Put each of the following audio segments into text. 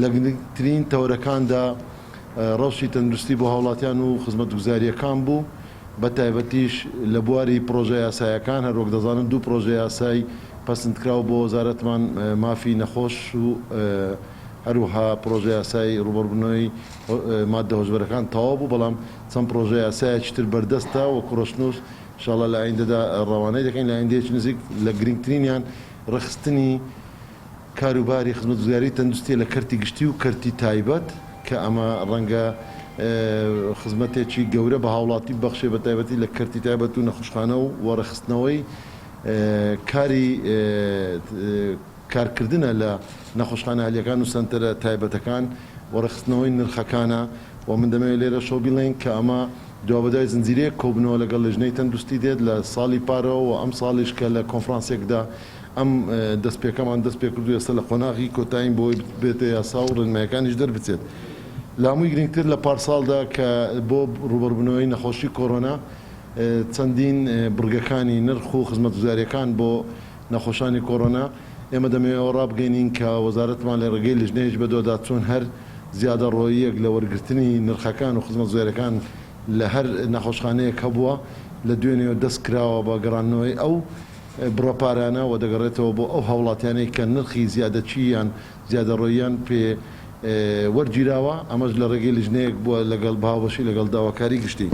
لە گرنگترین تەوەرەکاندا ڕەوشی تەندروستی بۆ هاوڵاتیان و خزمەتگوزارییەکان بوو، بە تایبەتیش لە بواری پڕۆژە یاسایەکان، هەروەک دەزانن دوو پڕۆژە یاسای پەسندکراو بۆ وەزارەتمان مافی نەخۆش و هەروەها پڕۆژە یاسای ڕووبەڕووبوونەوەی ماددە هۆشبەرەکان تەواو بوو، بەڵام چەند پڕۆژە یاسایەکی تر بەردەستە وەکو ڕەشنووس ان شاء اللە لە ئایندەدا ڕەوانەی دەکەین لە ئایندەیەکی نزیک، لە گرنگترینیان ڕێکخستنی کاروباری خزمەتگوزاری تەندروستیە لە کەرتی گشتی و کەرتی تایبەت کە ئەمە ڕەنگە خزمەتێکی گەورە بە هاوڵاتی ببەخشێ بە تایبەتی لە کەرتی تایبەت و نەخۆشخانە و ڕێکخستنەوەی کاری کارکردنە لە نەخۆشخانە ئەهلیەکان و سەنتەرە تایبەتەکان و ڕێکخستنەوەی نرخەکانە و من دەمەوێت لێرەشەوە بیڵێین کە ئەمە دوابەدوای زنجیرەیەک کۆبوونەوە لەگەڵ لیژنەی تەندروستی دێت لە ساڵی پارەوە و ئەمساڵیش کە لە کۆنفرانسێکدا ئەم دەستپێکەمان دەست پێکرد و ئێستا لە قۆناغی کۆتایین بۆ ئەوەی ببێتە یاسا و ڕێنمایەکانیش دەربچێت. لە هەمووی گرنگتر لە پارساڵدا کە بۆ ڕووبەڕووبوونەوەی نەخۆشی کۆرۆنا چەندین بڕگەکانی نرخ و خزمەتگوزارییەکان بۆ نەخۆشانی کۆرۆنا ئێمە دەمەوێت ئەوە ڕابگەینین کە وەزارەتمان لە ڕێگەی لیژنەیەکی بەدواداچوون هەر زیادەڕۆییەک لە وەرگرتنی نرخەکان و خزمەتگوزارییەکان لە هەر نەخۆشخانەیەک هەبووە لە دوێنێوە دەست کراوە بە گەڕاندنەوەی ئەو بڕە پارانە و دەگەڕێتەوە بۆ ئەو هاوڵاتیانەی کە نرخی زیادەچی یان زیادەڕۆییان پێ وەرگیراوە، ئەمەش لە ڕێگەی لیژنەیەک بووە لەگەڵ بە هاوبەشی لەگەڵ داواکاری گشتی.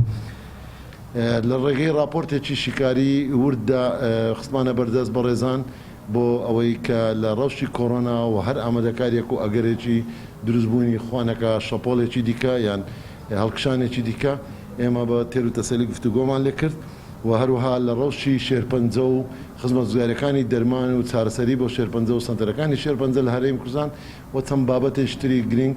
لە ڕێگەی ڕاپۆرتێکی شیکاری ورددا خستمانە بەردەست بەڕێزان بۆ ئەوەی کە لە ڕەوشی کۆرۆنا و هەر ئامادەکاریەک و ئەگەرێکی دروستبوونی خوانەکە شەپۆلێکی دیکە یان هەڵکشانێکی دیکە ئێمە بە تێروتەسەلی گفتوگۆمان لێکرد. و هەروەها لە ڕەوشی شێرپەنجە و خزمەتگوزارییەکانی دەرمان و چارەسەری بۆ شێرپەنجە و سەنتەرەکانی شێرپەنجە لە هەرێمی کوردستان و چەند بابەتێکی تری گرینگ.